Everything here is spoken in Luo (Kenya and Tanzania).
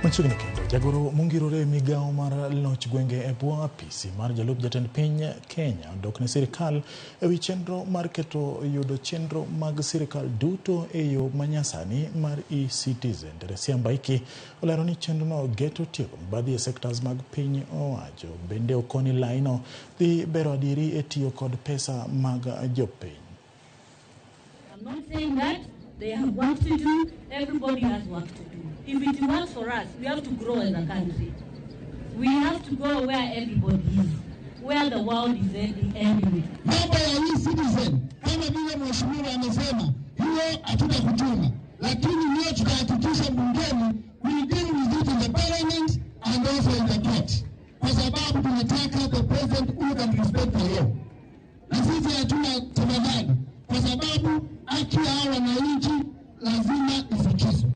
Machiegni kendo, jagoro mongirore e migawo mar loch gwenge e bwo apisi mar jalup jatend piny Kenya odok ne sirikal e wi chenro mar keto yudo chenro mag sirikal duto e yo manyasani mar e-Citizen. Teresia Mbaiki olero ni chenrono geto tieko mibadhi e sectors mag piny owacho. Bende okoni laino dhi bero adieri e tiyo kod pesa mag jopiny. I'm not saying that they have work to do. Everybody has work to do. If it works for us, we have to grow as a country. We have to go where everybody is, where the world is ending anyway. Mambo ya e-Citizen kama vile mheshimiwa amesema, hiyo hatutakutuma, lakini hiyo tutahakikisha bungeni, we deal with it in the parliament and also in the court, kwa sababu tunataka the president who can respect the law, na sisi hatuna tafadhali, kwa sababu haki ya wananchi lazima ifikizwe.